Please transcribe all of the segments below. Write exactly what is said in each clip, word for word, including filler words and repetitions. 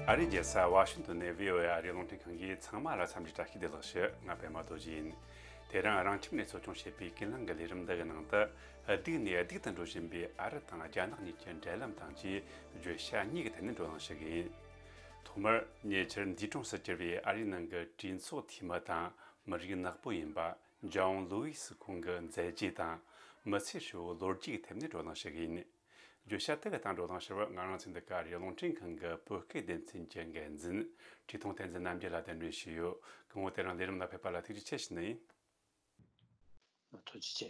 ཨ་རིའི་རྒྱལ་ས་ཝ་ཤིང་ཏོན་ནས་བྷི་ཨོ་ཨེ་ཨ་རིའི་རླུང་འཕྲིན་ཁང་གིས་ཚང་མ་ལ་འཚམས་འདྲི་བཀྲ་ཤིས་བདེ་ལེགས་ཞུ། ང་པད་མ་རྡོ་རྗེ་ཡིན། དེ་རིང་རང་ཁྱིམ་ནས་གཙོ་སྐྱོང་བྱེད་པའི་ཀུན་གླེང་གི་ལས་རིམ་འདི་གི་ནང་དུ། སྡུག་ནས་སྡུག་ཏུ་འགྲོ་བཞིན་པའི་ཨ་རི་དང་རྒྱ་ནག་གཉིས་ཀྱི་འབྲེལ་ལམ་དང་བཅས་བརྗོད་བྱ་གཉིས་ཀྱི་ཐད་ནས་བགྲོ་གླེང་ཞུ་གི་ཡིན། ཐོག་མར་ཉེ་ཆར་འདས་གྲོངས་སུ་གྱུར་བའི་ཨ་རིའི་ནང་གི་གྲོས་ཚོགས་འཐུས་མི་དང་མི་རིགས་ནག་པོ་ཡིན་པ་ཇོན་ལུ་ཝི་སི་ཁོང་གི་མཛད་རྗེས་དང་མི་ཚེ་ཧྲིལ་བོའི་ལོ་རྒྱུས་ཀྱི་ཐད་ནས་བགྲོ་གླེང་ཞུ་གི་ཡིན། བརྗོད་བྱ་དེ་གི་སྟེང་བགྲོ་གླེང་ཞུ་བར་ང་རང་ཚོའི་འདི་ག་ཨ་རིའི་རླུང་འཕྲིན་ཁང་གི་བོད་སྐད་སྡེ་ཚན་གྱི་འགན་འཛིན་བཀྲས་མཐོང་བསྟན་འཛིན་རྣམ་རྒྱལ་ལགས་གདན་འདྲེན་ཞུས་ཡོད། སྐུ་ངོ་དེ་རིང་ལས་རིམ་ལ་ཕེབས་པ་ལ་ཐུགས་རྗེ་ཆེ་ཞུ་ནི་ཡིན། ཐུགས་རྗེ་ཆེ།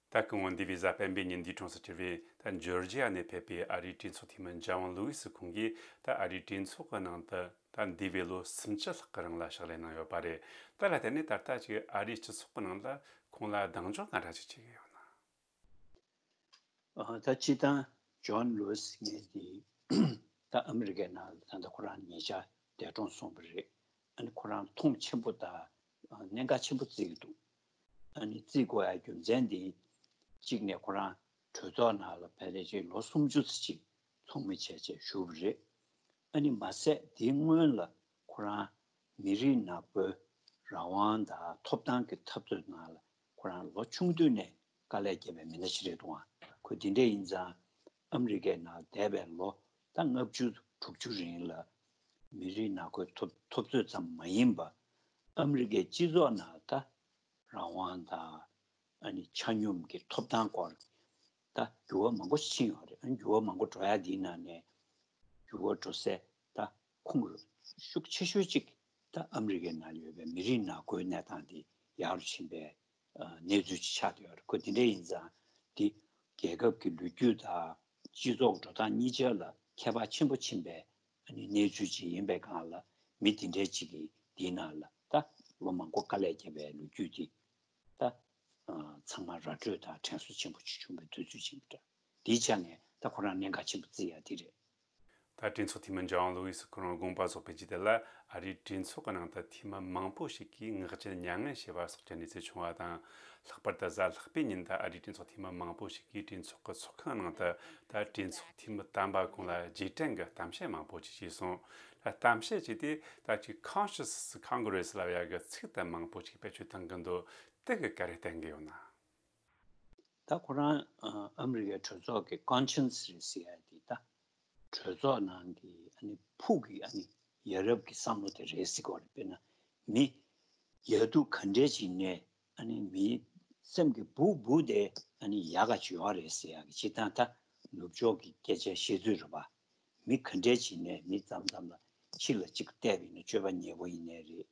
ད་སྐུ་ངོ་འདས་པའི་གཟའ་སྤེན་པའི་ཉིན་འདས་གྲོངས་སུ་གྱུར་བའི་ད་ཇོར་ཇི་ཡ་ནས་ཕེབས་པའི་ཨ་རིའི་གྲོས་ཚོགས་འཐུས་མི་ཇོན་ལུ་ཝི་སི་ཁོང་གིས་ད་ཨ་རིའི་གྲོས་ཚོགས་ཀྱི་ནང་དུ་ད་འདས་པའི་ལོ་སུམ་ཅུ་ལྷག་གི་རིང་ལ་ཕྱག་ལས་གནང་ཡོད་པ་རེད། ད་ལ་དེ་ནས་ད་ལྟ་ཅིག་ཨ་རིའི་སྤྱི་ཚོགས་ཀྱི་ནང་ལ་ཁོང་ལ་གདེང་འཇོག་ག་འདྲ་ཅིག་བྱེད་ཀྱི་ཡོད་ན། ཨ། ད་སྤྱིར་བཏང་ཇོན་ལུ་ཝི་སི་ངེད་ཀྱི་ད་ཨ་མི་རི་ཀའི་ནང་ལ་ད་ལྟ་ཁོ་རང་ཉེ་ཆར་འདས་གྲོངས་སོང་བ་རེད། ཨ་ནི་ཁོ་རང་མཐོང་ཆེན་པོ་དང་གནད་འགག་ཆེན་པོ་བརྩི་གི་འདུག་ཨ་ནི་བརྩི་དགོས་ཡ་རྒྱུ་མཚན་དེ་གཅིག་ནས་ཁོ་རང་གྲོས་ཚོགས་ནང་ལ་ཕལ་ཆེར་ལོ་སུམ་ཅུ་ཙམ་ཅིག་ཚོགས་མི་བྱས་བྱས་བཞུགས་པ་རེད། ཨ་ནི་མ་ཟད་དེའི་སྔོན་ལ་ཁོ་རང་མི་རིགས་ནག་པོའི་རང་དབང་དང་ཐོབ་ཐང་གི་འཐབ་རྩོད་ནང་ལ་ཁོ་རང་ལོ་ཆུང་དུས་ནས་དཀའ་ལས་བརྒྱབ་པའི་མི་སྣ་ཞིག་རེད་འདུག་ཨ། ཁོ་དེ་འདྲ་ཡིན་ཙང་ཨ་མི་རི་ཀའི་ནང་བསྡད་པའི་ལོ་ད་ལྔ་བཅུ་དྲུག་ཅུ་རིང་ལ་མི་རིགས་ནག་པོའི་འཐབ་འཐབ་རྩོད་ཙམ་མ་ཡིན་པ་ཨ་མི་རི་ཀའི་སྤྱི་ཚོགས་ནང་ད་རང་དབང་དང་ཨ་ནི་ཆ་སྙོམས་ཀྱི་ཐོབ་ཐང་སྐོར་ད་འགྱུར་བ་མང་པོ་ཕྱིན་ཡོད་རེད། ཨ་ནི་འགྱུར་བ་མང་པོ་འགྲོ་ཡ་འདིའི་ནང་ནས་འགྱུར་བ་འགྲོ་སའི་ད་ཁུངས་ཤུགས་ཆེ་ཤོས་གཅིག་ད་ཨ་མི་རི་ཀའི་ནང་ཡོད་པའི་མི་རིགས་ནག་པོའི་གནས་སྟངས་འདི་ཡག་རུ་ཕྱིན་པའི་གནས་ཚུལ་ཅིག་ཆགས་བསྡད་ཡོད་རེད། ཁོ་དེ་འདྲ་ཡིན་ཙང་འདི་རྒྱལ་ཁབ་ཀྱི་ལོ་རྒྱུས་དང་སྤྱི་ཚོགས་འགྲོ་སྟངས་གཉིས་ཆར་ལ་ཁྱད་པར་ཆེན་པོ་ཕྱིན་པའི་ཨ་ནི་གནས་ཚུལ་ཅིག་ཡིན་པའི་སྒང་ལ་མི་དེ་འདྲའི་ཅིག་གིས་འདིའི་ནང་ལ་ད་ལོ་མང་པོ་དཀའ་ལས་བརྒྱབ་པའི་ལོ་རྒྱུས་དེ་ད་ཚང་མ་ར་སྤྲོད་དང་དྲན་གསོ་ཆེན་པོ་ཅིག་བྱུང་བའི་དུས་ཚོད་ཅིག་ཡིན་པ་འདྲ། དེའི་ཆ་ནས་ད་ཁོ་རང་གནད་འགག་ཆེན་པོ་བརྩི་ཡ་དེ་རེད། ད་གྲོས་ཚོགས་འཐུས་མི་ཇོན་ལུ་ཝི་སི་ཁོ་རང་དགོངས་པ་རྫོགས་པའི་རྗེས་དེ་ལ་ཨ་རིའི་གྲོས་ཚོགས་ཀྱི་ནང་དུ་འཐུས་མི་མང་པོ་ཞིག་གིས་ངག་རྒྱུན་མྱ་ངན་བྱས་པ་སོགས་ཀྱི་གནས་ཚུལ་བྱུང་བ་དང་། ལྷག་པར་དུ་གཟའ་ལྷག་པའི་ཉིན་དུ་ཨ་རིའི་གྲོས་ཚོགས་འཐུས་མི་མང་པོ་ཞིག་གིས་གྲོས་ཚོགས་ཀྱི་ཚོགས་ཁང་ནང་དུ་ད་གྲོས་ཚོགས་འཐུས་མི་དམ་པ་ཁོང་ལ་རྗེས་དྲན་གྱི་གཏམ་བཤད་མང་པོ་ཞིག་བྱས་སོང་། ད་གཏམ་བཤད་བྱས་ཏེ་ད་ཅིག་Conscious Congress ལབ་ཡ་གི་ཚིག་དེ་མང་པོ་ཞིག་བེད་སྤྱོད་གཏང་གི་འདུག་དེ་གི་ག་རེ་བསྟན་གི་ཡོད་ན། ད་ཁོ་རང་ཨ་ཨ་མི་རི་ཀའི་གྲོས་ཚོགས་ཀྱི་Conscience་རེད་ཟེར་ཡ་དེ་ད་གྲོས་ཚོགས་ནང་གི་ཨ་ནི་ཕུགས་ཀྱི་ཨ་ནི་ཡ་རབས་ཀྱི་བསམ་བློ་དེ་རེད་ཟེར་གོ་རེད། དཔེར་ན་མི་ཡ་དུ་ག་འདྲས་ཅིག་ནས་ཨ་ནི་མིའི་སེམས་ཀྱི་སྦུག་སྦུག་དེ་ཨ་ནི་ཡག་ག་ཅིག་ཡོད་རེད་ཟེར་ཡ་གི་སྤྱིར་བཏང་ད་ནུབ་ཕྱོགས་ཀྱི་སྐད་ཆ་བཤད་ཚུལ་རེད་པ། མི་ག་འདྲས་ཅིག་ནས་མི་ཙམ་ཙམ་ལ་ཕྱི་ལ་གཅིག་བལྟས་པ་ཡིན་ན་སྤྱོད་པ་ཉེས་པོ་ཡིན་ནའི་རེད།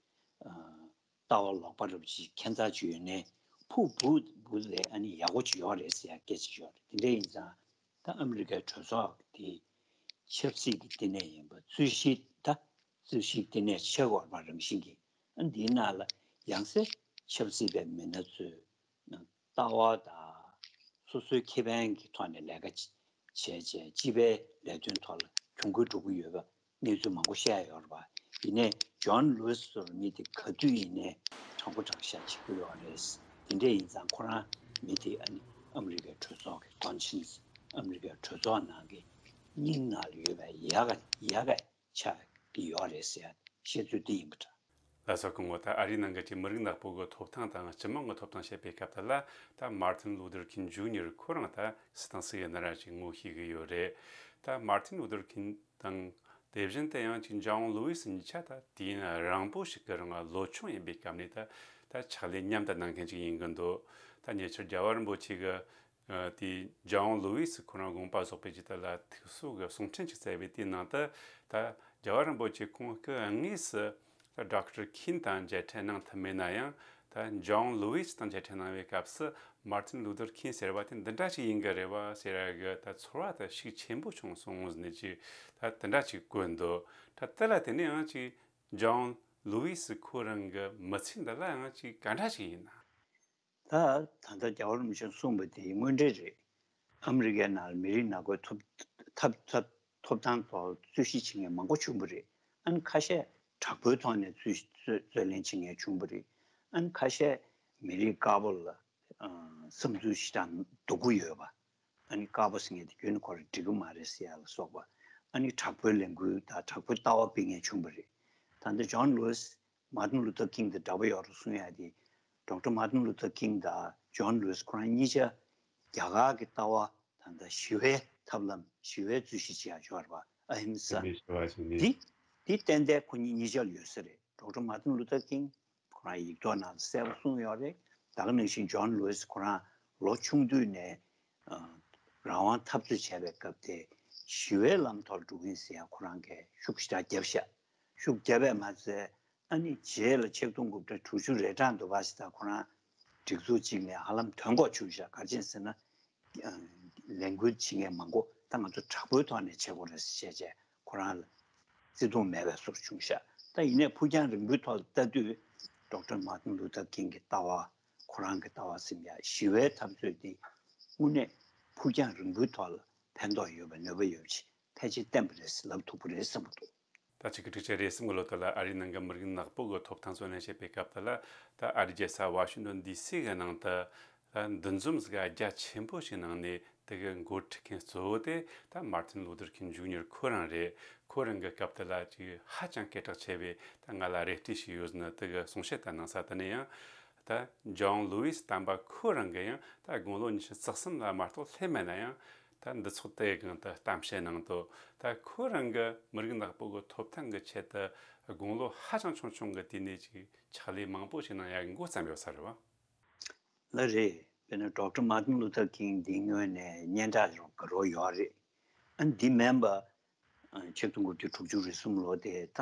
ཨ། ལྟ་བ་ལོག་པ་རབ་ཅིག་ཁྱད་མཚར་ཅིག་ཡོད་ནའི་ཕུགས་བུ་བུ་ལས་ཨ་ནི་ཡག་པོ་ཅིག་ཡོད་རེད་ཟེར་ཡ་སྐད་ཆ་ཡོད་རེད། དེ་འདྲ་ཡིན་ཙང་ད་ཨ་མི་རི་ཀའི་གྲོས་ཚོགས་དེ་ཆབ་སྲིད་ཀྱི་བསྟི་གནས་ཡིན་པ་རྩོད་གཞི་ད་རྩོད་གཞི་བསྟི་གནས་ཆགས་ཡོད་པ་རང་བཞིན་གྱིས་ཨ་འདིའི་ནང་ལ་ཡང་སེ་ཆབ་སྲིད་པའི་མི་སྣ་ཚོས་ལྟ་བ་དང་སོ་སོའི་ཁེ་ཕན་གྱི་ཐོག་ནས་ལས་ཀ་བྱས་བྱས་སྤྱི་པའི་ལས་དོན་ཐོག་ལ་གྱོང་གུན་འགྲོ་གི་ཡོད་པ་གནས་ཚུལ་མང་པོ་བཤད་ཡོད་རེད་པ། ཡིན་ནའི་ཇོན་ལུའི་སི་ཟེར་བའི་མི་དེ་ག་དུས་ཡིན་ནའི་དྲང་པོ་དྲང་བཞག་བྱེད་ཀྱི་ཡོད་རེད། དེ་འདྲ་ཡིན་ཙང་ཁོ་རང་མི་དེ་ཨ་ནི་ཨ་མི་རི་ཀའི་གྲོས་ཚོགས་ཀྱི་དོན་ཆེན། ཨ་མི་རི་ཀའི་གྲོས་ཚོགས་ནང་གི་སྙིང་ནང་ལ་ཡོད་པའི་ཡག་ག་ཡག་ག་ཆགས་ཀྱི་ཡོད་རེད་ཟེར་བཤད་ཚུལ་དེ་ཡིན་པ་འདྲ། ལགས་སོ། སྐུ་ངོ། ད་ཨ་རིའི་ནང་གི་ཅིག་མི་རིགས་ནག་པོ་གི་ཐོབ་ཐང་དང་སྤྱི་དམངས་ཀྱི་ཐོབ་ཐང་བཤད་པའི་སྐབས་དེ་ལ་ད་མར་ཏིན་ལུ་ཐར་ཁིང་ཇུ་ནིར་ཁོ་རང་ད་སུ་དང་སུ་ཡིན་ན་ར་ཅིག་ངོ་ཤེས་གི་ཡོད་རེད། ད་མར་ཏིན་ལུ་ཐར་ཁིང་དང་དེ་བཞིན་དུ་ཡང་ཅིག་ཇོན་ལུའི་སི་གཉིས་ཆ་ད་དུས་ཡུན་རིང་པོ་ཞིག་གི་རིང་ལོ་ཆུང་ཡིན་པའི་སྐབས་ནས་ད་ད་ཕྱག་ལས་མཉམ་དུ་གནང་མཁན་ཅིག་ཡིན་གི་འདུག་ད་ཉེ་ཆར་རྒྱལ་བ་རིན་པོ་ཆེ་གི་ཨ། དེ་ཇོན་ལུའི་སི་ཁོ་རང་དགོངས་པ་རྫོགས་པའི་རྗེས་དེ་ལ་ཐུགས་གསོ་གི་གསུང་འཕྲིན་ཅིག་བསྩལ་བའི་དེའི་ནང་དུ་ད་རྒྱལ་བ་རིན་པོ་ཆེ་ཁོང་སྐུ་དངོས་སུ་ད་ཌོག་ཊར་ཁིན་དང་མཇལ་འཕྲད་གནང་ཐུབ་མེད་ན་ཡང་ད་ཇོན་ལུའི་སི་དང་མཇལ་འཕྲད་གནང་བའི་སྐབས་སུ་མར་ཏིན་ལུ་ཐར་ཁིན་ཟེར་བ་དེ་འདི་འདྲ་ཞིག་ཡིན་གི་རེད་བ་ཟེར་ཡ་གི་ད་ཚོར་བ་ད་ཤུགས་ཆེན་པོ་བྱུང་སོང་ཟེར་ནས་ཅིག་ད་དེ་འདྲ་ཅིག་བཀོད་འདུག་ད་དེ་ལ་དེ་ནས་ཡང་ཅིག་ཇོན་ལུའི་སི་ཁོ་རང་གི་མི་ཚེ་འདི་ལ་ཡང་ཅིག་ག་འདྲ་ཞིག་ཡིན་ན། ད་ད་ལྟ་རྒྱལ་བ་རིན་པོ་ཆེས་གསུངས་པ་དེ་དངོས་འབྲེལ་རེད། ཨ་མི་རི་ཀའི་ནང་ལ་མི་རིགས་ནག་པོའི་ཐོབ་ཐབ་ཐབ་ཐོབ་ཐང་ཐོག་རྩོད་གཞི་བྱེད་མཁན་མང་པོ་བྱུང་བ་རེད། ཨ་ནི་ཁ་ཤས་དྲག་པོའི་ཐོག་ནས་རྩོད་རྩོད་རྩོད་ལེན་བྱེད་མཁན་བྱུང་བ་རེད། ཨ་ནི་ཁ་ཤས་མི་རིགས་དཀར་པོ་ལ་ཨ་བསམ་ཚུལ་ཞིག་དང་སྡུག་པོ་ཡོད་པ། ཨ་ནི་དཀར་པོ་ཟེར་མཁན་དེ་ཁྱོན་ནས་ཁོ་རང་འགྲིག་གི་མ་རེད་ཟེར་ཡ་ལ་སོགས་པ། ཨ་ནི་དྲག་པོའི་ལས་འགུལ་དང་དྲག་པོའི་ལྟ་བ་སྤེལ་མཁན་བྱུང་བ་རེད། ད་ལྟ་ཇོན་ལུའིས་མར་ཏིན་ལུ་ཐར་ཀིང་དང་འདྲ་པོ་ཡོད་རེད་གསུང་ཡ་དེ། ཌོག་ཊར་མར་ཏིན་ལུ་ཐར་ཀིང་དང་ཇོན་ལུའིས་ཁོ་རང་གཉིས་ཆ་རྒྱ་གར་གྱི་ལྟ་བ་ད་ལྟ་ཞི་བའི་ཐབས་ལམ་ཞི་བའི་རྩོད་གཞི་བྱེད་ཡ་ཡོད་རེད་པ། ཨ་ཧིམ་ས། ཞི་བའི་ཞི་བའི་འདི་འདི་ཏན་ཏན་ཁོ་གཉིས་གཉིས་ཆར་ཡོད་ས་རེད། ཌོག་ཊར་མར་ཏིན་ལུ་ཐར་ཀིང་ཁོ་རང་ཡིག་ཐོག་ནང་གསལ་པོ་གསུངས་ཡོད་རེད། ད་ག་ནང་བཞིན་ཇོན་ལུའིས་ཁོ་རང་ལོ་ཆུང་དུས་ནས་ཨ་རང་དབང་འཐབ་རྩོད་བྱས་པའི་སྐབས་དེ་ཞི་བའི་ལམ་ཐོག་འགྲོ་གིན་ཟེར་ཡ་ཁོ་རང་གིས་ཤུགས་ཞེ་དྲག་བརྒྱབ་ཤག་ཤུགས་བརྒྱབ་པས་མ་ཚད་ཨ་ནི་རྗེས་ལ་ཆིག་སྟོང་དགུ་བརྒྱ་དྲུག་ཅུ་རེ་གྲངས་འདུག་པ་ཞིག་ད་ཁོ་རང་སྒྲིག་འཛུགས་གཅིག་ནས་ཧ་ལམ་དོན་ལྐོག་བྱུང་ཤག་ག་རེ་བྱས་ཟེར་ན། ལས་འགུལ་བྱེད་མཁན་མང་པོ་ད་ང་ཚོ་དྲག་པོའི་ཐོག་ནས་བྱེད་དགོས་རེད་ཟེར་བྱས་བྱས་ཁོ་རང་ལ་བརྩེ་དུང་མེད་པའི་བཟོ་འདྲ་བྱུང་ཤག་ད་ཡིན་ནའི་ཕུགས་རྒྱང་རིང་པོའི་ཐོག་ལ་ལྟ་དུས་ཌོག་ཊར་མར་ཏིན་ལུ་ཐར་ཀིང་གི་ལྟ་བ་ཁོ་རང་གི་ལྟ་བ་ཟེར་ཡ་ཞི་བའི་འཐབ་རྩོད་འདི་དངོས་གནས་ཕུགས་རྒྱང་རིང་པོའི་ཐོག་ལ་ཕན་ཐོགས་ཡོད་པའི་ནུས་པ་ཡོད་པ་ཞིག་ཕལ་ཆེར་བསྟན་པ་རེད་ཟེར་ལབ་ཐུབ་ཀྱི་རེད་བསམ་གྱི་འདུག་ད་ཆིག་སྟོང་དགུ་བརྒྱ་བརྒྱད་ཅུ་གྱ་གསུམ་གྱི་ལོ་དེ་ལ་ཨ་རིའི་ནང་གི་མི་རིགས་ནག་པོ་གི་ཐོབ་ཐང་གཙོ་ལེན་བྱེད་པའི་སྐབས་དེ་ལ། ད་ཨ་རིའི་རྒྱལ་ས་ཝ་ཤིང་ཏོན་ཌི་སི་གི་ནང་དུ་ད་འདུ་འཛོམས་ཟིག་རྒྱ་ཆེན་པོ་ཞིག་གནང་ནས། དེ་གི་འགོ་ཁྲིད་མཁན་གཙོ་བོ་དེ་ད་མར་ཏིན་ལུ་ཐར་ཀིང་ཇུ་ནིར་ཁོ་རང་རེད། ཁོ་རང་གི་སྐབས་དེ་ལ་ཅིག་ཧ་ཅང་སྐད་གྲགས་ཆེ་བས། ད་ང་ལ་རེ་ལྟོས་ཤིག་ཡོད་ཟེར་ནས་དེ་གི་གསུང་བཤད་ད་གནང་ས་དེ་ནས་ཡང་། ད་ཇོན་ལུའིས་དམ་པ་ཁོ་རང་གིས་ཡང་ད་དགུང་ལོ་ཉི་ཤུ་རྩ་གསུམ་ལ་མ་གཏོགས་སླེབས་མེད་ན་ཡང་། ད་འདི་ཚོགས་དེའི་སྒང་དུ་གཏམ་བཤད་གནང་དོ། ད་ཁོ་རང་གི་མི་རིགས་ནག་པོ་གི་ཐོབ་ཐང་གི་ཆེད་དུ་དགུང་ལོ་ཧ་ཅང་ཆུང་ཆུང་གི་དུས་ནས་ཅིག་ཕྱག་ལས་མང་པོ་ཞིག་གནང་ཡག་གི་འགོ་བརྩམས་ཡོད་ས་རེད་བ། ལགས་རེད། དཔེར་ན་ཌོག་ཊར་མར་ཏིན་ལུ་ཐར་ཀིང་འདི་སྔོན་ནས་སྙན་གྲགས་རོ་རོ་ཡོད་རེད། ཨ་འདི་མིན་པ། ཨ་ཆིག་སྟོང་དགུ་བརྒྱ་དྲུག་ཅུ་རེ་གསུམ་ལོ་དེ་ད་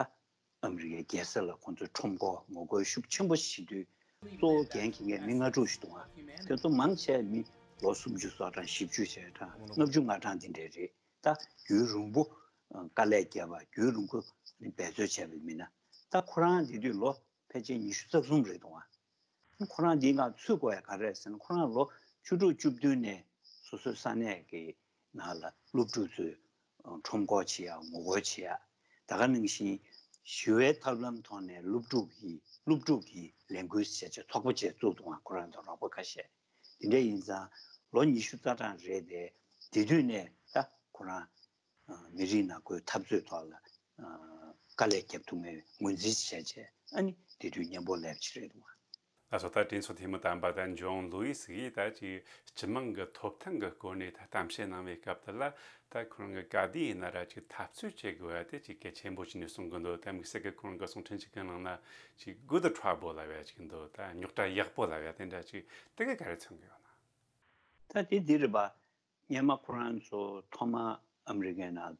ཨ་མི་རི་ཀའི་རྒྱལ་ས་ལ་ཁོང་ཚོས་ཁྲོམ་སྐོར་ངོ་རྒོལ་ཤུགས་ཆེན་པོ་ཞིག་བྱེད་དུས་གཙོ་བོ་འགན་འཁྱེར་མཁན་མི་ལྔ་དྲུག་ཞིག་འདུག་ཨ། དེ་ཚོ་མང་ཆེ་བ་མི་ལོ་སུམ་ཅུ་སོ་གྲངས་བཞི་བཅུ་ཞེ་གྲངས་ལྔ་བཅུ་ང་གྲངས་དེ་འདྲས་རེད། ད་རྒྱུན་རིང་པོ་དཀའ་ལས་བརྒྱབ་པ་རྒྱུན་རིང་པོ་འབད་རྩོལ་བྱས་པའི་མི་སྣ། ད་ཁོ་རང་དེ་དུས་ལོ་ཕལ་ཆེར་ཉི་ཤུ་རྩ་གསུམ་རེད་འདུག་ཨ། ཁོ་རང་འདིའི་ནང་ཚུད་དགོས་ཡ་ག་རེ་རེད་ཟེར་ན། ཁོ་རང་ལོ་བཅུ་དྲུག་བཅུ་བདུན་ནས་སོ་སོའི་ས་གནས་ཀྱི་ནང་ལ་སློབ་ཕྲུག་ཚོའི་ཁྲོམ་སྐོར་བྱེད་ཡ་ངོ་རྒོལ་བྱེད་ཡ། ད་ག་ནང་བཞིན་ཞི་བའི་ཐབས་ལམ་ཐོག་ནས་སློབ་ཕྲུག་གི་སློབ་ཕྲུག་གི་ལས་འགུལ་བྱས་བྱས་ཚོགས་པ་བྱས་བཙུགས་འདུག་ཨ། ཁོ་རང་དང་རོགས་པ་ཁ་ཤས། དེ་འདྲ་ཡིན་ཙང་ལོ་ཉི་ཤུ་རྩ་གྲངས་རེད་དེ། དེ་དུས་ནས་ད་ཁོ་རང་མི་རིགས་ནག་པོའི་འཐབ་རྩོད་ཐོག་ལ་དཀའ་ལས་བརྒྱབ་ཐུབ་མཁན་ངོས་འཛིན་བྱས་བྱས། ཨ་ནི་དེ་དུས་སྙན་པོ་སླེབས་ཀྱི་རེད་འདུག་ཨ། ལགས་སོ། ད་དྲིན་གཟོ་ཐེ་མུ་དམ་པ་དང་ཇོན་ལུའི་སི་ཡིས་ད་ཅིག་སྤྱི་དམངས་ཀྱི་ཐོབ་ཐང་གི་སྐོར་ནས་ད་གཏམ་བཤད་གནང་བའི་སྐབས་དེ་ལ། ད་ཁོ་རང་གི་ག་དུས་ཡིན་ན་ར་ཅིག་འཐབ་རྩོད་བྱེད་དགོས་ཡ་དེ་ཅིག་གལ་ཆེན་པོ་ཞིག་ནས་གསུང་གི་འདུག་ད་དམིགས་བསལ་གྱི་ཁོ་རང་གི་གསུང་འཕྲིན་ཅིག་གི་ནང་ན་ཅིག་good trouble ལབ་ཡ་ཅིག་འདུག་ད་རྙོག་དྲ་ཡག་པོ་ལབ་ཡ་དེ་འདྲ་ཅིག་དེ་ག་ག་རེ་མཚོན་གི་ཡོད་ན། ད་དེ་འདི་རེད་པ། སྔོན་མ་ཁོ་རང་ཚོ་ཐོག་མ་ཨ་མི་རི་ཀའི་ནང་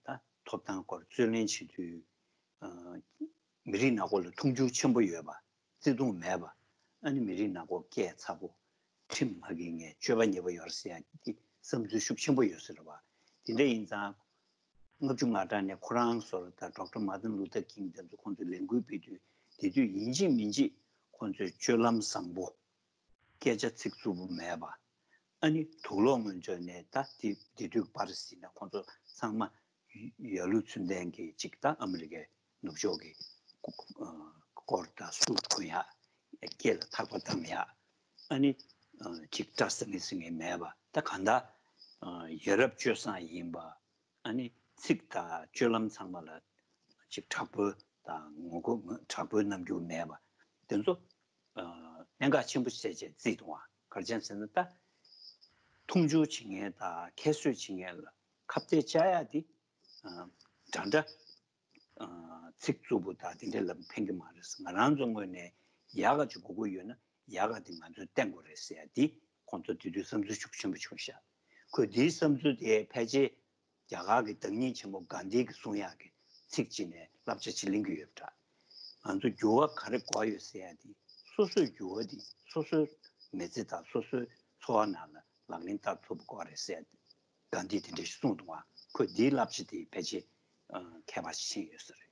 ད་ཐོབ་ཐང་སྐོར་རྩོད་ལེན་བྱེད་དུས། མི་རིགས་ནག་པོ་ལ་མཐོང་ཆུང་ཆེན་པོ་ཡོད་པ། བརྩེ་དུང་མེད་པ། ཨ་ནི་མི་རིགས་ནག་པོ་སྐད་ཚ་པོ། ཁྲིམས་མ་འགལ་མཁན་སྤྱོད་པ་ཉེས་པོ་ཡོད་རེད་ཟེར་ཡ་འདི་བསམ་ཚུལ་ཤུགས་ཆེན་པོ་ཡོད་ས་རེད་པ། དེ་འདྲ་ཡིན་ཙང་། ལྔ་བཅུ་ང་གྲངས་ནས་ཁོ་རང་ཚོར་ད་ཌོག་ཊར་མར་ཏིན་ལུ་ཐར་ཀིང་དེ་ཚོ་ཁོང་ཚོས་ལས་འགུལ་སྤེལ་དུས། དེ་དུས་ཡིན་གཅིག་མིན་གཅིག་ཁོང་ཚོས་སྤྱོད་ལམ་བཟང་པོ། སྐད་ཆ་ཚིག་རྩུབ་པོ་མེད་པ། ཨ་ནི་དུག་ལོག་སྔོན་འཇོག་ནས་ད་དེ་དེ་དུས་པར་སི་ནས་ཁོང་ཚོ་ཚང་མ་ཡ་ལུ་ཚུན་ལྡན་གྱི་ཅིག་ད་ཨ་མི་རི་ཀའི་ནུབ་ཕྱོགས་ཀྱི་ཀོ་ཀོར་ད་སུད་གོན་ཡ། སྐེ་ལ་ཐག་པ་བསྡམ་ཡ། ཨ་ནི་ཅིག་སྐྲ་སེང་གེ་སེང་གེ་མེད་པ། ད་གང་ལྟར་ཡ་རབས་སྤྱོད་བཟང་ཡིན་པ། ཨ་ནི་ཚིག་དང་སྤྱོད་ལམ་ཚང་མ་ལ་ཅིག་དྲག་པོ་དང་ངོ་རྒོལ་དྲག་པོའི་རྣམ་འགྱུར་མེད་པ། དེ་ཚོ་གནད་འགག་ཆེན་པོ་བྱས་བྱས་བརྩིས་འདུག་བ། ག་རེ་བྱས་ཟེར་ན་ད། མཐོང་ཆུང་བྱེད་མཁན་དང་ཁྱད་གསོད་བྱེད་མཁན་ལ་ཁ་གཏད་བཅག་ཡ་དེ། འདྲ་འདྲ། ཚིག་རྩུབ་པོ་དང་དེ་འདྲ་ལབ་ཕན་གྱི་མ་རེད། ང་རང་ཚོ་ངོས་ནས་ཡག་ག་ཅིག་དགོས་ཀྱི་ཡོད་ན་ཡག་ག་དེ་ང་ཚོས་བསྟན་དགོས་རེད་ཟེར་ཡ་དེ་ཁོང་ཚོ་དེ་དུས་བསམ་ཚུལ་ཤུགས་ཆེན་པོ་བྱུང་ཤག་ཁོས་དེའི་བསམ་ཚུལ་དེ་ཕལ་ཆེར་རྒྱ་གར་གྱི་བདག་ཉིད་ཆེན་པོ་གྷན་དྷི་གིས་གསུང་ཡག་གི་ཚིག་ཅིག་ནས་བསླབ་བྱ་ཅིག་ལེན་གྱི་ཡོད་པ་འདྲ། ང་ཚོ་འགྱུར་བ་ག་རེ་དགོས་ཡོད་ཟེར་ཡ་དེ་སོ་སོས་འགྱུར་བ་དེ་སོ་སོའི་མི་ཚེ་དང་སོ་སོའི་འཚོ་བ་ནང་ལ་ལག་ལེན་བསྟར་ཐུབ་པ་དགོས་རེད་ཟེར་ཡ་དེ། གྷན་དྷིས་དེ་འདྲ་ཞིག་གསུངས་འདུག་བ། ཁོས་འདིའི་བསླབ་བྱ་དེ་ཕལ་ཆེར་ཨ་ཁྱད་པར་ཞིག་ཕྱིན་ཡོད་ས་རེད།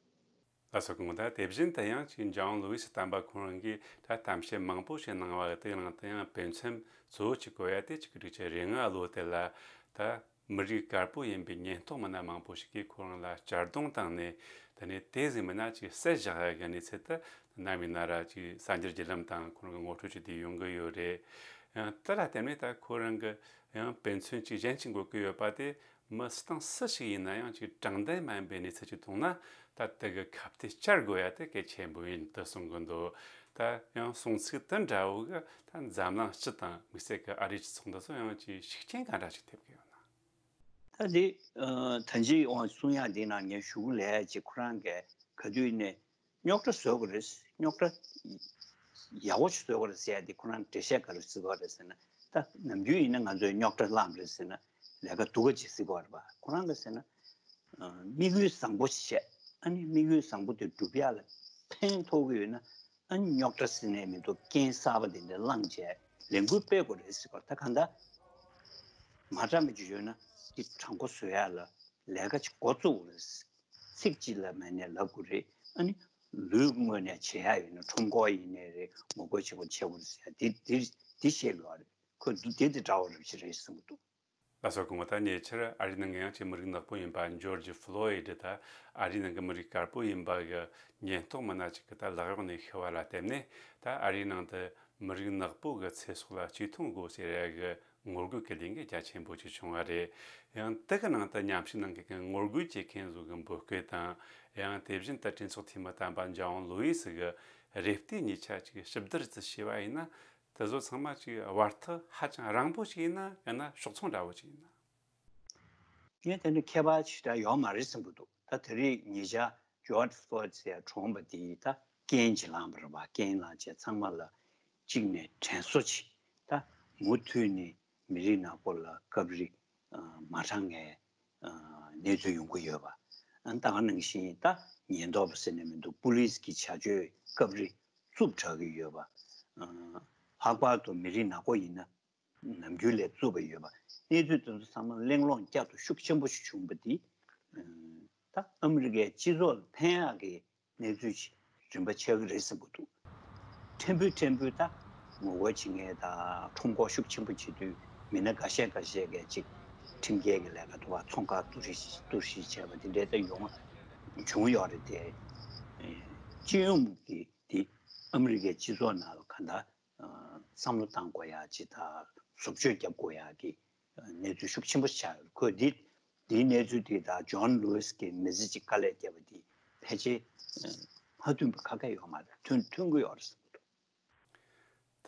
ལགས་སོ། གོང་དུ་དེ་བཞིན་དུ་ཡང་ཅིག་ཇོན་ལུའི་སི་དམ་པ་ཁོང་རང་གིས་ད་གཏམ་བཤད་མང་པོ་ཞིག་གནང་བ་དེའི་ནང་དུ་ཡང་དཔེ་མཚོན་གཙོ་བོ་ཅིག་བཀོད་ཡ་དེ་ཆིག་སྟོང་དགུ་བརྒྱ་རེ་ལྔ་ལོ་དེ་ལ་ད་མི་རིགས་དཀར་པོ་ཡིན་པའི་ཉེན་རྟོག་མི་སྣ་མང་པོ་ཞིག་གིས་ཁོ་རང་ལ་གཅར་རྡུང་བཏང་ནས། དེ་ནས་དེ་ཟིན་མིན་ན་ཅིག་བསད་བཞག་ཡ་གི་གནས་ཚུལ་དེ་ནམ་ཡིན་ན་ར་ཅིག་གསར་འགྱུར་བརྒྱུད་ལམ་དང་ཁོ་རང་གི་ངོ་སྤྲོད་བྱས་ཏེ་ཡོང་གི་ཡོད་རེད། ཡང་དེ་ལ་བརྟེན་ནས་ད་ཁོ་རང་གི་ཡང་དཔེ་མཚོན་ཅིག་གཞན་ཅིག་འགོད་ཀྱི་ཡོད་པ་དེ། མི་སུ་དང་སུ་ཞིག་ཡིན་ན་ཡང་ཅིག་དྲང་བདེན་མ་ཡིན་པའི་གནས་ཚུལ་ཅིག་མཐོང་ན། ད་དེ་གི་ཁ་གཏད་བཅར་དགོས་ཡ་དེ་གལ་ཆེན་པོ་ཡིན་དུ་གསུང་གི་འདུག་ད་ཡང་གསུང་ཚིག་དེ་འདྲ་བོ་གི་ད་འཛམ་གླིང་སྤྱི་དང་དམིགས་བསལ་གི་ཨ་རིའི་སྤྱི་ཚོགས་འདི་ཚོ་ཡང་ཅིག་ཤུགས་རྐྱེན་ག་འདྲ་ཞིག་ཐེབས་ཀྱི་ཡོད་ན། ད་དེ་ད་ཅི་འོང་གསུང་ཡ་འདི་ནང་ངས་ཞུ་གི་ལས་ཅིག་ཁོ་རང་གི་ག་དུས་ནས་རྙོག་དྲ་བཟོ་གི་རེད། རྙོག་དྲ་ཡག་པོ་ཞིག་བཟོ་གི་རེད་ཟེར་ཡ་དེ་ཁོ་རང་འགྲེལ་བཤད་ག་རེ་བཟོ་གི་རེད་ཟེར་ན། ད་ནམ་རྒྱུན་ཡིན་ན་ང་ཚོས་རྙོག་དྲ་བསླངས་རེད་ཟེར་ན་ལས་ཀ་སྡུག་ག་ཅིག་བཟོ་གི་རེད་པ། ཁོ་རང་གི་ཟེར་ན་དམིགས་ཡུལ་བཟང་པོ་ཞིག་བྱས། ཨ་ནི་དམིགས་ཡུལ་བཟང་པོ་དེ་འགྲུབ་ཡ་ལ་ཕན་ཐོགས་ཀྱི་ཡོད་ན། ཨ་ནི་རྙོག་དྲ་ཟེར་ནས་མི་འདུག་རྐྱེན་གསར་པ་དེ་འདྲ་བསླངས་བྱས་ལས་འགུལ་སྤེལ་དགོས་རེད་ཟེར་བ། ད་གང་ལྟར་མ་དྲང་གི་ཅིག་ཡོད་ན་དེ་དྲང་པོ་བཟོ་ཡ་ལ་ལས་ཀ་ཅིག་འགོ་བཙུགས་དགོས་རེད། ཚིག་གཅིག་ལ་མ་ནས་ལབ་དགོས་རེད། ཨ་ནི་ལུས་ངོས་ནས་བྱེད་ཡ་ཡོད་ན་ཁྲོམ་སྐོར་ཡིན་ནའི་རེད། ངོ་རྒོལ་བྱེད་དགོས་བྱེད་དགོས་རེད་ཟེར་ཡ་དེ་དེ་དེ་བཤད་དགོས་རེད། ཁོས་འདུག་དེ་དེ་འདྲ་བོ་རེད་ཅིག་རེད་གསུང་གི་འདུག་ལགས་སོ། སྐུ་ངོ། ད་ཉེ་ཆར་ཨ་རིའི་ནང་གི་ཡང་ཅིག་མི་རིགས་ནག་པོ་ཡིན་པ་ཇོར་ཇི་ཕློ་ཡིད་ད་ཨ་རིའི་ནང་གི་མི་རིགས་དཀར་པོ་ཡིན་པ་གི་ཉེན་རྟོག་མི་སྣ་ཅིག་གི་ད་ལག་གཡོག་ནས་ཤི་བ་ལ་བརྟེན་ནས། ད་ཨ་རིའི་ནང་དུ་མི་རིགས་ནག་པོ་གི་ཚེ་སྲོག་ལ་གཅིག་མཐོང་དགོས་ཟེར་ཡ་གི་ངོ་རྒོལ་གྱི་ལས་འགུལ་རྒྱ་ཆེན་པོ་ཅིག་བྱུང་བ་རེད། ཡང་དེ་གི་ནང་དུ་མཉམ་ཞུགས་གནང་མཁན་གྱི་ངོ་རྒོལ་བྱེད་མཁན་ཚོ་གི་འབོད་སྐུལ་དང་། ཡང་དེ་བཞིན་དུ་གྲོས་ཚོགས་འཐུས་མི་དམ་པ་ཇོན་ལུའི་སི་གི་རེ་ལྟོས་ཉིན་ཆ་ཅིག་ཞིབ་བསྡུར་ཙམ་བྱས་པ་ཡིན་ན། དེ་ཚོ་ཚང་མ་ཅིག་བར་ཐག་ཧ་ཅང་རིང་པོ་ཞིག་ཡིན་ན། ཡང་ན་ཕྱོགས་མཚུངས་འདྲ་བོ་ཞིག་ཡིན་ན། ངས་དེ་འདྲ་ཁྱད་པར་ཞེ་དྲག་ཡོད་མ་རེད་བསམ་གྱི་འདུག་ད་དེ་རིང་ཉེ་ཆར་ཇོར་ཇི་ཕློ་ཡིད་ཟེར་གྲོངས་པ་དེ་ད་རྐྱེན་ཅིག་བསླངས་པ་རེད་པ། རྐྱེན་བསླངས་བྱས་ཚང་མ་ལ་གཅིག་ནས་དྲན་གསོ་བྱས། ད་མུ་མཐུད་ནས་མི་རིགས་ནག་པོ་ལ་སྐབས་རེ་མ་དྲང་བའི་གནས་ཚུལ་ཡོང་གི་ཡོད་པ། ད་ག་ནང་བཞིན་ད་ཉེན་རྟོག་པ་ཟེར་ནས་མི་འདུག་པུ་ལིས་ཀྱི་བྱ་སྤྱོད་སྐབས་རེ་རྩུབ་དྲགས་ཀྱི་ཡོད་པ། ལྷག་པར་དུ་མི་རིགས་ནག་པོ་ཡིན་ན་ནམ་རྒྱུན་ལས་རྩུབ་པ་ཡོད་པ། གནས་ཚུལ་དེ་ཚོ་ཚང་མ་གླེང་སློང་བསྐྱར་དུ་ཤུགས་ཆེན་པོ་ཞིག་བྱུང་བ་འདི། ད་ཨ་མི་རི་ཀའི་སྤྱི་ཚོགས་ལ་ཕན་ཡག་གི་གནས་ཚུལ་ཞིག་རིམ་པ་ཆགས་ཀྱི་རེད་བསམ་གྱི་འདུག་ཕྲན་བུ་ཕྲན་བུ་ད་ངོ་རྒོལ་བྱེད་མཁན་དང་ཁྲོམ་སྐོར་ཤུགས་ཆེན་པོ་བྱེད་དུས་མི་སྣ་འགའ་ཤས་འགའ་ཤས་ཀྱིས་ཅིག་ཁྲིམས་འགལ་གྱི་ལས་ཀ་འདུག་པ། ཚོང་ཁང་བསྡུ་རུབ་བསྡུ་རུབ་བྱས་པ་དེ་འདྲའི་ད་ཡོང་བྱུང་ཡོད་རེད་དེ། སྤྱི་ཡོངས་ཀྱི་དེ་ཨ་མི་རི་ཀའི་སྤྱི་ཚོགས་ནང་ལ་གང་ལྟར་བསམ་བློ་བཏང་དགོས་ཡག་ཅིག་དང་བཟོ་བཅོས་རྒྱབ་དགོས་ཡག་གི་གནས་ཚུལ་ཤུགས་ཆེན་པོ་ཆགས་ཡོད། ཁོས་འདི་འདིའི་གནས་ཚུལ་འདི་དང་ཇོན་ལུའི་སི་གི་མི་ཚེ་གཅིག་དཀའ་ལས་བརྒྱབ་པ་འདི་ཕལ་ཆེར་མ་མཐུན་པ་ཁ་ཁ་ཡོད་མ་རེད། མཐུན་མཐུན་གྱི་ཡོད་རེད་བསམ་གྱི་འདུག་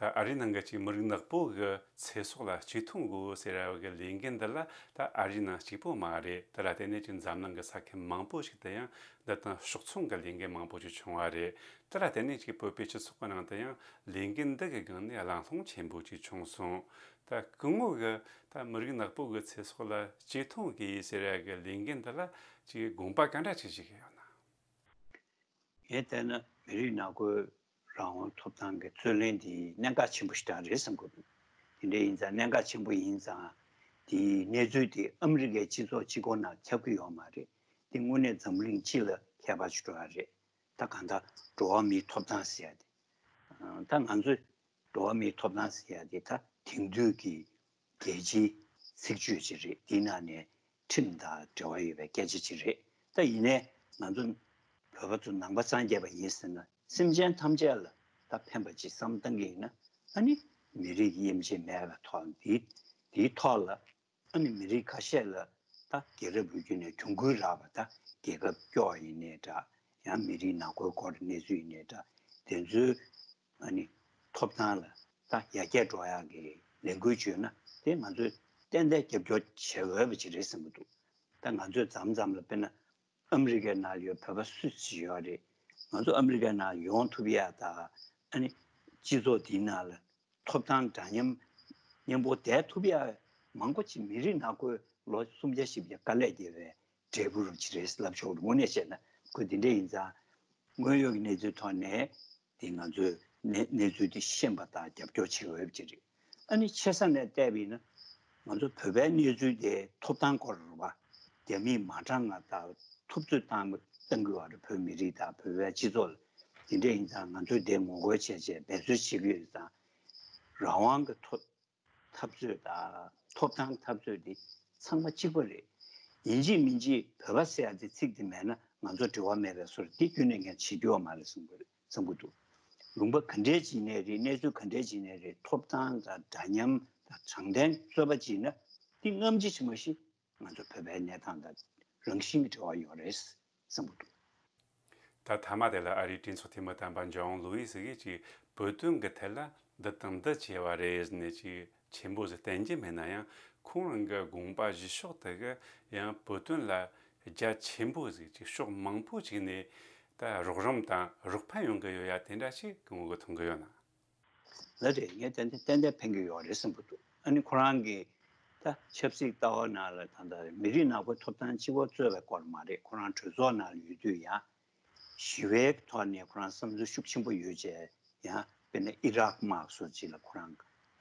ད་ཨ་རིའི་ནང་གི་ཅིག་མི་རིགས་ནག་པོ་གི་ཚེ་སྲོག་ལ་གཅིག་མཐོང་དགོས་ཟེར་བ་གི་ལས་འགན་འདི་ལ་ད་ཨ་རིའི་ནང་གཅིག་པོ་མ་རེད། དེ་ལ་བརྟེན་ནས་ཅིག་འཛམ་གླིང་གི་ས་ཁུལ་མང་པོ་ཞིག་ཏུ་ཡང་འདི་དང་ཕྱོགས་མཚུངས་ཀྱི་ལས་འགན་མང་པོ་ཞིག་བྱུང་བ་རེད། དེ་ལ་བརྟེན་ནས་ཅིག་བོད་པའི་སྤྱི་ཚོགས་ཀྱི་ནང་དུ་ཡང་ལས་འགན་འདི་གི་སྒང་ནས་གླེང་སློང་ཆེན་པོ་ཅིག་བྱུང་སོང་། ད་སྐུ་ངོ་གི་ད་མི་རིགས་ནག་པོ་གི་ཚེ་སྲོག་ལ་གཅིག་མཐོང་དགོས་ཟེར་ཡ་གི་ལས་འགན་འདི་ལ་ཅིག་དགོངས་པ་ག་འདྲ་ཅིག་བཞེས་ཀྱི་ཡོད་ན། ངས་བལྟས་ན་མི་རིགས་ནག་པོའི་རང་དབང་ཐོབ་ཐང་གི་རྩོད་ལེན་འདི་གནད་འགག་ཆེན་པོ་ཞིག་ཀྱང་རེད་བསམ་གྱི་འདུག་དེ་འདྲ་ཡིན་ཙང་གནད་འགག་ཆེན་པོ་ཡིན་ཙང་དེའི་གནས་ཚུལ་དེ་ཨ་མི་རི་ཀའི་སྤྱི་ཚོགས་གཅིག་པོ་ནང་ཁྱབ་ཀྱི་ཡོད་མ་རེད། དེ་དངོས་གནས་འཛམ་གླིང་སྤྱི་ལ་ཁྱད་པར་ཅིག་འགྲོ་ཡ་རེད། ད་གང་ལྟར་འགྲོ་བ་མིའི་ཐོབ་ཐང་ཟེར་ཡ་དེ། ད་ང་ཚོས་འགྲོ་བ་མིའི་ཐོབ་ཐང་ཟེར་ཡ་དེ་ད་དེང་དུས་ཀྱི་རྒྱལ་སྤྱིའི་ཚིག་བརྗོད་ཅིག་རེད། དེའི་ནང་ནས་ཁྲིམས་དང་འབྲེལ་བ་ཡོད་པའི་སྐད་ཆ་ཅིག་རེད། ད་ཡིན་ནའི་ང་ཚོ་བོད་པ་ཚོ་ནང་པ་སངས་རྒྱས་པ་ཡིན་ཟེར་ན་སེམས་ཅན་ཐམས་ཅད་ལ་ད་ཕན་པ་ཅིག་བསམ་བཏང་གི་ཡིན་ན། ཨ་ནི་མི་རིགས་དབྱེ་འབྱེད་མེད་པའི་ཐོག་འདི་འདིའི་ཐོག་ལ། ཨ་ནི་མི་རིགས་ཁ་ཤས་ལ་ད་རྒྱལ་རབས་ལོ་རྒྱུས་ནས་གྱོང་གུན་རག་པ། ད་རྒྱལ་ཁབ་སྐྱོ་བ་ཡིན་ནའི་འདྲ། ཡང་མི་རིགས་ནག་པོའི་སྐོར་གནས་ཚུལ་ཡིན་ནའི་འདྲ། དེ་ཚོའི་ཨ་ནི་ཐོབ་ཐང་ལ་ད་ཡར་རྒྱས་འགྲོ་ཡག་གི་ལས་འགུལ་བྱུང་ན་དེ་ང་ཚོས་ཏན་ཏན་རྒྱབ་སྐྱོར་བྱེད་འོས་པ་ཅིག་རེད་བསམ་གྱི་འདུག་ད་ང་ཚོས་མཚམས་མཚམས་ལ་དཔེར་ན་ཨ་མི་རི་ཀའི་ནང་ཡོད་བོད་པ་སུ་ཞིག་ཡོད་རེད། ང་ཚོ་ཨ་མི་རི་ཀའི་ནང་ཡོང་ཐུབ་ཡག་དང་ཨ་ནི་སྤྱི་ཚོགས་དེའི་ནང་ལ་ཐོབ་ཐང་འདྲ་མཉམ་མཉམ་པོ་བསྡད་ཐུབ་ཡ་མང་པོ་ཅིག་མི་རིགས་ནག་པོས་ལོ་སུམ་བརྒྱ་བཞི་བརྒྱ་དཀའ་ལས་བརྒྱབ་པའི་འབྲས་བུ་རུ་ཅིག་རེད་ལབ་ཆོག་དངོས་གནས་བཤད་ན་ཁོ་འདི་འདྲ་ཡིན་ཙང་། དངོས་ཡོད་ཀྱི་གནས་ཚུལ་ཐོག་ནས་དེ་ང་ཚོས་གནས་གནས་ཚུལ་དེ་ཤེས་པ་དང་རྒྱབ་སྐྱོར་བྱེད་འོས་ཅིག་རེད། ཨ་ནི་ཆེ་ས་ནས་བལྟས་པ་ཡིན་ན་ང་ཚོ་བོད་པའི་གནས་ཚུལ་དེ་ཐོབ་ཐང་སྐོར་རེད་པ། རྒྱ་མིས་མ་དྲང་ང་ལྟར་ཐུབ་ཚོད་བཏང་བཏང་གི་ཡོད་རེད། བོད་མི་རིགས་དང་བོད་པའི་སྤྱི་ཚོགས་ལ། དེ་འདྲ་ཡིན་ཙང་ང་ཚོས་དེ་ངོ་རྒོལ་བྱས་བྱས་འབད་རྩོལ་བྱེད་ཀྱི་ཡོད་ཙང་། རང་དབང་གི་ཐོབ་འཐབ་རྩོད་དང་ཐོབ་ཐང་འཐབ་རྩོད་འདི་ཚང་མ་གཅིག་པ་རེད། ཡིན་གཅིག་མིན་གཅིག་བོད་པ་ཟེར་ཡ་དེ་ཚིག་དེ་མེད་ན་ང་ཚོ་འབྲེལ་བ་མེད་པའི་བཟོ་འདྲ་དེ་ཁྱོན་ནས་ངས་བྱེད་རྒྱུ་ཡོད་མ་རེད་བསམ་གྱི་རེད། བསམ་གྱི་འདུག་ལུང་པ་ག་འདྲའི་ཅིག་ནས་རེད། གནས་ཚུལ་ག་འདྲའི་ཅིག་ནས་རེད། ཐོབ་ཐང་དང་འདྲ་མཉམ་དང་དྲང་བདེན་རྩོད་པ་ཅིག་ན་དེ་སྔ་ཕྱི་ཕྱི་མ་ཤི། ང་ཚོ་བོད་པའི་གནས་སྟངས་དང་རང་བཞིན་གྱི་འབྲེལ་བ་ཡོད་རེད་བསམ་གྱི་འདུག། ད་མཐའ་མ་དེ་ལ་ཨ་རིའི་གྲོས་ཚོགས་འཐུས་མི་དམ་པ་ཇོན་ལུའི་ཟེར་གི་ཅིག་བོད་དོན་གྱི་ཐད་ལ་འདི་དང་འདི་བྱས་པ་རེད་ཟེར་ནས་ཅིག་ཆེན་པོ་ཟིག་བསྟན་གྱི་མེད་ན་ཡང་ཁོང་རང་གི་དགོངས་པ་བཞེས་ཕྱོགས་དེ་གི་ཡང་བོད་དོན་ལ་རྒྱ་ཆེན་པོ་ཟིག་ཅིག་ཕྱོགས་མང་པོ་ཅིག་ནས་ད་རོགས་རམ་དང་རོགས་ཕན་ཡོང་གི་ཡོད་ཡ་དེ་འདྲ་ཞིག་གི་ངོ་གི་མཐོང་གི་ཡོད་ན། ལགས་རེད། ངས་ཏན་ཏན་ཏན་ཏན་ཕན་གྱི་ཡོད་རེད་བསམ་གྱི་འདུག། ཨ་ནི་ཁོ་རང་གི་ད་ཆབ་སྲིད་ལྟ་བ་ནང་ལ་ད་ལྟ་མི་རིགས་ནག་པོའི་ཐོབ་ཐང་གཅིག་པོ་རྩོད་པའི་སྐོར་མ་རེད། ཁོ་རང་གྲོས་ཚོགས་ནང་ལ་ཡོད་དུས་ཡང་ཞི་བའི་ཐོག་ནས་ཁོ་རང་བསམ་ཚུལ་ཤུགས་ཆེན་པོ་ཡོད་བྱས་ཡང་དཔེར་ན་ཨི་རག་དམག་སོགས་ཅིག་ལ་ཁོ་རང་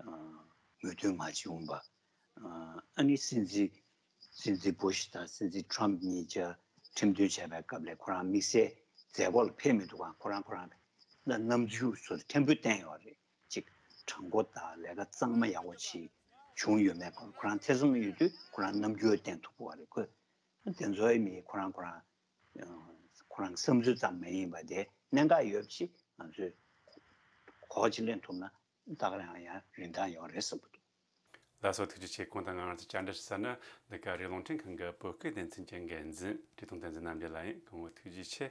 མོས་མཐུན་མ་བྱེད་འོང་པ། ཨ་ནི་སྲིད་འཛིན་སྲིད་འཛིན་བུ་ཤི་དང་སྲིད་འཛིན་ཊམ་གཉིས་ཆ་ཁྲིམས་མཐུན་བྱས་པའི་སྐབས་ལ་ཁོ་རང་དམིགས་བསལ་མཛད་སྒོ་ལ་ཕེབས་མི་འདུག་ག་ཁོ་རང་ཁོ་རང་ལ་རྣམ་འགྱུར་སོགས་ཕྲན་བུ་བསྟན་ཡོད་རེད། ཅིག་དྲང་པོ་དང་ལས་ཀ་གཙང་མ་ཡག་པོ་ཞིག་བྱུང་ཡོད་མེད་སྐོར་ཁོ་རང་ཐེ་ཚོམ་ཡོད་དུས་ཁོ་རང་རྣམ་འགྱུར་བསྟན་ཐུབ་པ་རེད། ཁོས་དེ་ཚོའི་མི་ཁོ་རང་ཁོ་རང་ཁོ་རང་བསམ་ཚུལ་ཙམ་མ་ཡིན་པ་དེ་གནད་འགག་ཡོད་པ་ཞིག་ང་ཚོས་གོ་བ་ཅིག་ལེན་ཐུབ་ན། ད་ག་རང་ཡང་རིན་ཐང་ཡོད་རེད་བསམ་གྱི་འདུག། ལགས་སོ། ཐུགས་རྗེ་ཆེ། ཁོང་དང་ང་རང་ཚོ་བཅར་འདྲི་ཞུ་ས་ནི་འདི་ག་རི་རླུང་འཕྲིན་ཁང་གི་བོད་སྐད་སྡེ་ཚན་གྱི་འགན་འཛིན་བཀྲས་མཐོང་བསྟན་འཛིན་རྣམ་རྒྱལ་ལགས་ཡིན། སྐུ་ངོ་ཐུགས་རྗེ་ཆེ།